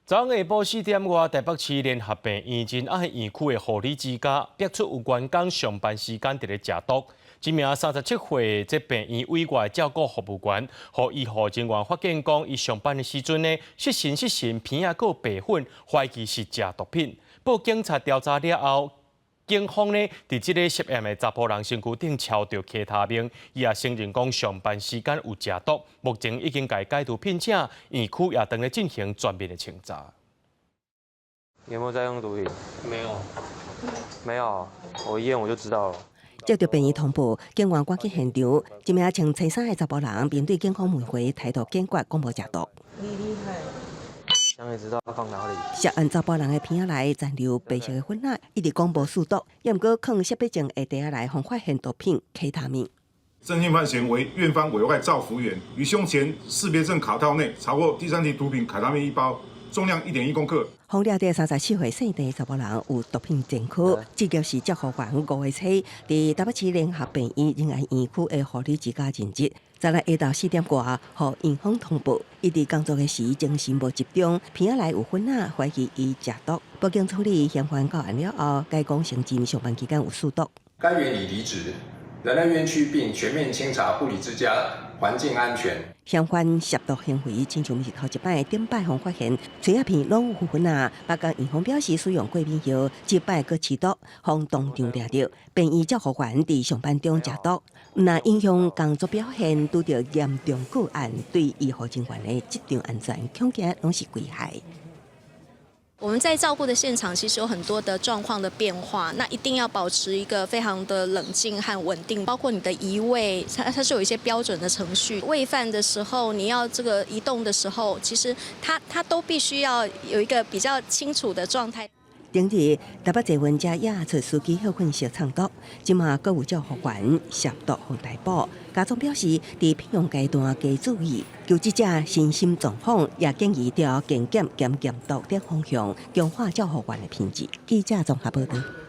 昨昏下晡4點外，台北市聯合病院仁愛院區的護理之家，爆出有員工上班時間佇咧食毒。這名37歲這病院委外照顧服務員，予醫護人員發現講，伊上班的時陣呢，失神失神，鼻仔閣有白粉，懷疑是食毒品。報警察調查了後，警方呢，佇這個涉案的查埔人身軀頂抄著 K 他命，伊也承認講上班時間有食毒，目前已經共解除聘請，院區也正咧進行全面的清查。有沒有在用毒品？沒有，沒有，我一驗我就知道了。接到病院通報，警員趕緊現場，一名穿青衫的查埔人面對警方問話，態度堅決，講無食毒。你厲害。想也知道放哪裡。涉案查埔人的鼻仔內殘留白色的粉仔，一直講無吸毒，也毋過囥識別證的袋仔內，予發現毒品 K 他命。偵訊範嫌為院方委外照服員，於胸前識別證卡套內查獲第三級毒品凱他命一包，重量1.1公克。予掠著34歲姓鄭的查埔人有毒品前科，職業是照護員5月初，佇台北市聯合病院仁愛院區的護理之家任職。昨日下晝4點外，予院方通報，伊佇工作的時精神無集中，鼻仔內有粉仔，懷疑伊食毒。報警處理嫌犯到案了後，該講承認上班期間有吸毒。該員已離職，仁愛院區並全面清查護理之家環境安全。嫌犯涉毒行為親像毋是頭一擺，頂擺予發現，喙仔鼻攏有粉仔。別工院方表示使用過敏藥，這擺閣試毒，予當場掠著。病院照護員佇上班中食毒，毋但影響工作表現，拄著嚴重個案，對醫護人員的職場安全，恐驚攏是危害。我們在照顧的現場，其實有很多的狀況的變化，那一定要保持一個非常的冷靜和穩定，包括你的移位，它是有一些標準的程序。餵飯的時候，你要這個移動的時候，其實它都必須要有一個比較清楚的狀態。頂日台北捷運遮野出司機歇睏相藏毒，這馬閣有照護員涉毒予逮捕。家長表示，佇聘用階段加注意，求職者身心狀況，也建議朝健檢兼驗毒等方向強化照護員的品質。記者綜合報道。